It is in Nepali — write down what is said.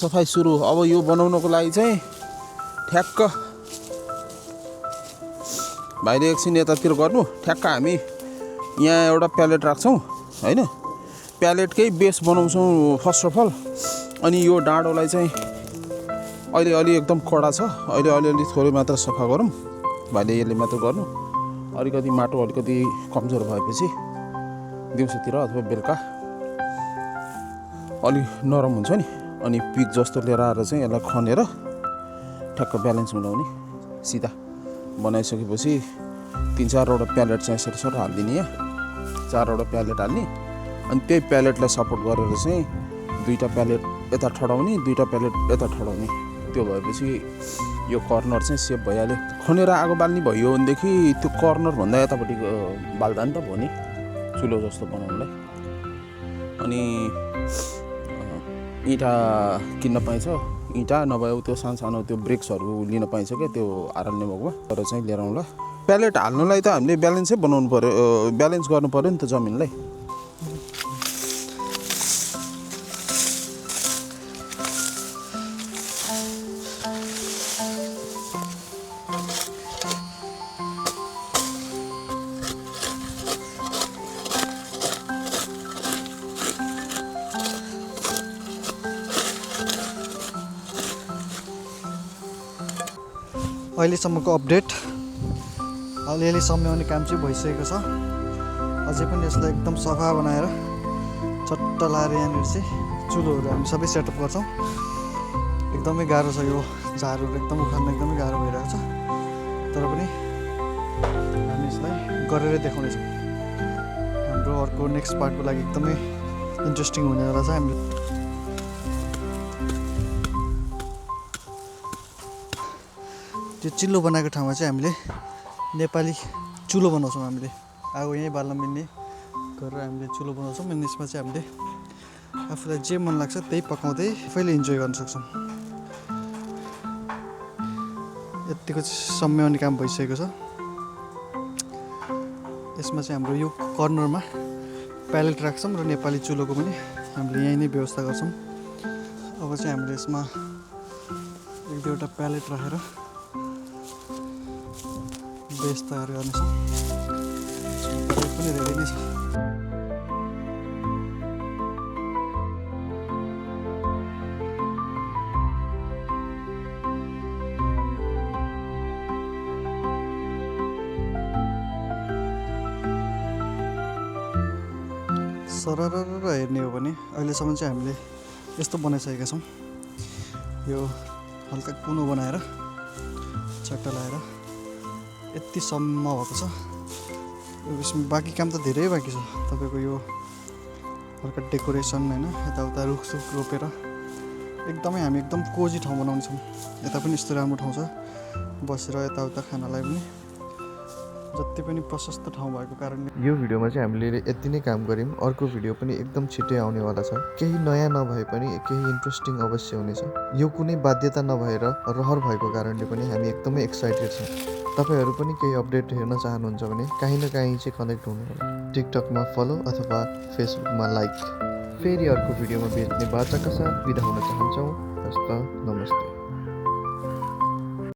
सफाई सुरु। अब यो बनाउनको लागि चाहिँ ठ्याक्क भाइले एकछिन यतातिर गर्नु। ठ्याक्क हामी यहाँ एउटा प्यालेट राख्छौँ हैन, प्यालेटकै बेस बनाउँछौँ फर्स्ट अफ अल। अनि यो डाँडोलाई चाहिँ अहिले अलि एकदम कडा छ, अहिले अलिअलि थोरै मात्र सफा गरौँ। भाइले यसले मात्र गर्नु। अलिकति माटो अलिकति कमजोर भएपछि दिउँसोतिर अथवा बेलुका अलि नरम हुन्छ नि, अनि पिक जस्तो लिएर आएर चाहिँ यसलाई खनेर ठ्याक्क ब्यालेन्स मिलाउने। सिधा बनाइसकेपछि 3-4वटा प्यालेट चाहिँ यसरी सर हालिदिने, यहाँ 4वटा प्यालेट हाल्ने। अनि त्यही प्यालेटलाई सपोर्ट गरेर चाहिँ 2टा प्यालेट यता ठडाउने, 2टा प्यालेट यता ठडाउने। त्यो भएपछि यो कर्नर चाहिँ सेप भइहाल्यो। खनेर आगो बाल्ने भयो भनेदेखि त्यो कर्नरभन्दा यतापट्टि बाल्दा नि त भयो नि, चुलो जस्तो बनाउनुलाई। अनि इँटा किन्न पाइन्छ, इँटा नभए त्यो सानो त्यो ब्रिक्सहरू लिन पाइन्छ क्या, त्यो आरल्ने भोगमा तर चाहिँ लिएर आउँला। प्यालेट हाल्नुलाई त हामीले ब्यालेन्सै बनाउनु पऱ्यो, ब्यालेन्स गर्नु पऱ्यो नि त जमिनलाई। अहिलेसम्मको अपडेट, अलिअलि सम्याउने काम चाहिँ भइसकेको छ। अझै पनि यसलाई एकदम सफा बनाएर चट्ट लाएर यहाँनिर चाहिँ चुलोहरू हामी सबै सेटअप गर्छौँ। एकदमै गाह्रो छ, यो झारहरू एकदम उखाल्न एकदमै गाह्रो भइरहेको छ, तर पनि हामी यसलाई गरेरै देखाउनेछौँ। हाम्रो अर्को नेक्स्ट पार्टको लागि एकदमै इन्ट्रेस्टिङ हुनेवाला छ। हामीले त्यो चिल्लो बनाएको ठाउँमा चाहिँ हामीले नेपाली चुलो बनाउँछौँ। हामीले आगो यहीँ बाल्न मिल्ने गरेर हामीले चुलो बनाउँछौँ। अनि यसमा चाहिँ हामीले आफूलाई जे मन लाग्छ त्यही पकाउँदै आफैले इन्जोय गर्न सक्छौँ। यतिको चाहिँ सम्याउने काम भइसकेको छ। यसमा चाहिँ हाम्रो यो कर्नरमा प्यालेट राख्छौँ र नेपाली चुलोको पनि हामीले यहीँ नै व्यवस्था गर्छौँ। अब चाहिँ हामीले यसमा 1-2वटा प्यालेट राखेर बेस तयार गर्नेछौँ। प्यालेट पनि रेडी नै छ। सरर हेर्ने हो भने अहिलेसम्म चाहिँ हामीले यस्तो बनाइसकेका छौँ। यो हल्का कुनो बनाएर चट्टा लगाएर यतिसम्म भएको छ। यसमा बाँकी काम त धेरै बाँकी छ। तपाईँको यो हल्का डेकोरेसन होइन, यताउता रुखसुख रोपेर एकदमै हामी एकदम कोजी ठाउँ बनाउनेछौँ। यता पनि यस्तो राम्रो ठाउँ छ बसेर यताउता खानालाई पनि जति पनि प्रशस्त ठाउँ भएको कारणले। यो भिडियोमा चाहिँ हामीले यति नै काम गऱ्यौँ। अर्को भिडियो पनि एकदम छिट्टै आउनेवाला छ। केही नयाँ नभए पनि केही इन्ट्रेस्टिङ अवश्य हुनेछ। यो कुनै बाध्यता नभएर रहर भएको कारणले पनि हामी एकदमै एक्साइटेड छौँ। तपाईँहरू पनि केही अपडेट हेर्न चाहनुहुन्छ भने काहीँ न काहीँ चाहिँ कनेक्ट हुनु होला। टिकटकमा फलो अथवा फेसबुकमा लाइक। फेरि अर्को भिडियोमा भेट्ने बाचाका साथ बिदा हुन चाहन्छौँ। हस्त नमस्ते।